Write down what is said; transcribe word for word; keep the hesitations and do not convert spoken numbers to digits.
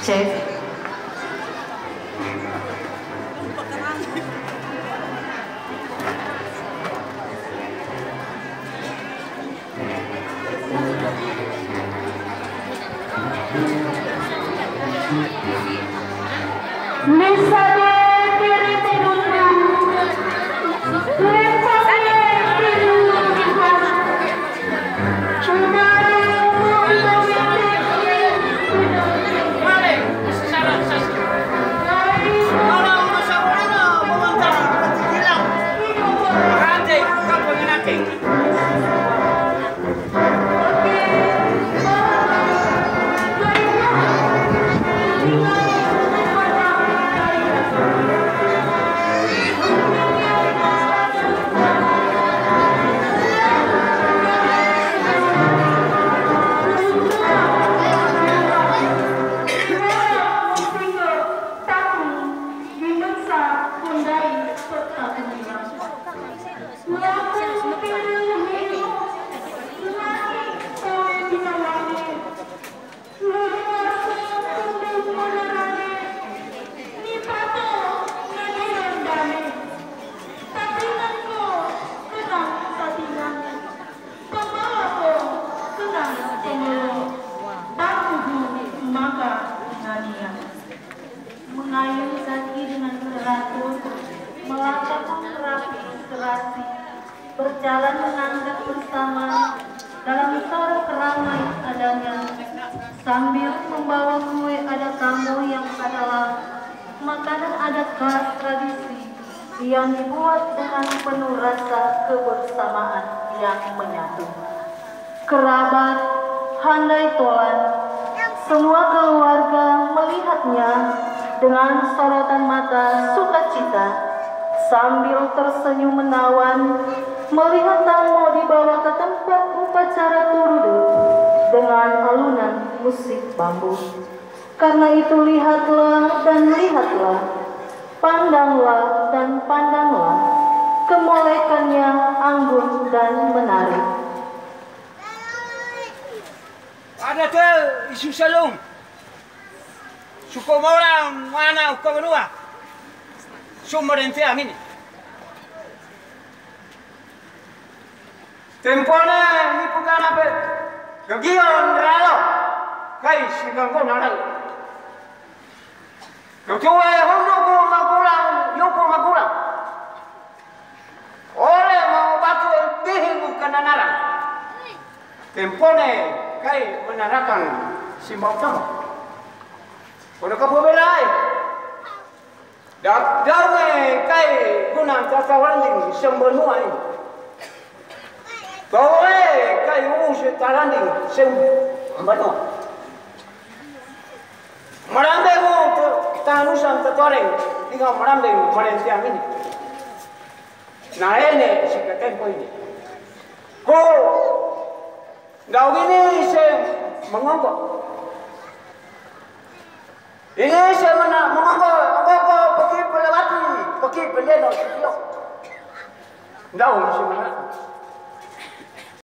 Chef. Mengayun kaki dengan teratur, melangkah pun rapi serasi, berjalan mengangguk bersama dalam sore keramai adanya, sambil membawa kue adat tamu yang adalah makanan adat khas tradisi yang dibuat dengan penuh rasa kebersamaan yang menyatu. Kerabat, handai tolan, semua keluarga melihatnya dengan sorotan mata sukacita, sambil tersenyum menawan melihat tamu dibawa ke tempat upacara turudu dengan alunan musik bambu. Karena itu, lihatlah dan lihatlah, pandanglah dan pandanglah, kemolekannya anggun dan menarik. Ada te isu selung. Suko morang mana uko benua. Sumber ente amini. Tempone ni pugana pe. Gagion ralo. Kai si ganggo naral. Kutue hunduku magulang, yuku magulang. Ole mau batu bihigu kananaran. Tempone kai menarakan simbau tama. Kone kapu belai. Dak dawe kai gunan tata wanding sembenua ini. Dawe kai use talanding sembenua. Marambe mo to tanusan tatoreng, tinggal marambe marensiang ini. Nah, ini si ketempo ini. Ko, daw ini se mengongko. Ini se mena mengongko, mengongko pergi pelewati, pergi pendeno sio. Daw ini se mena.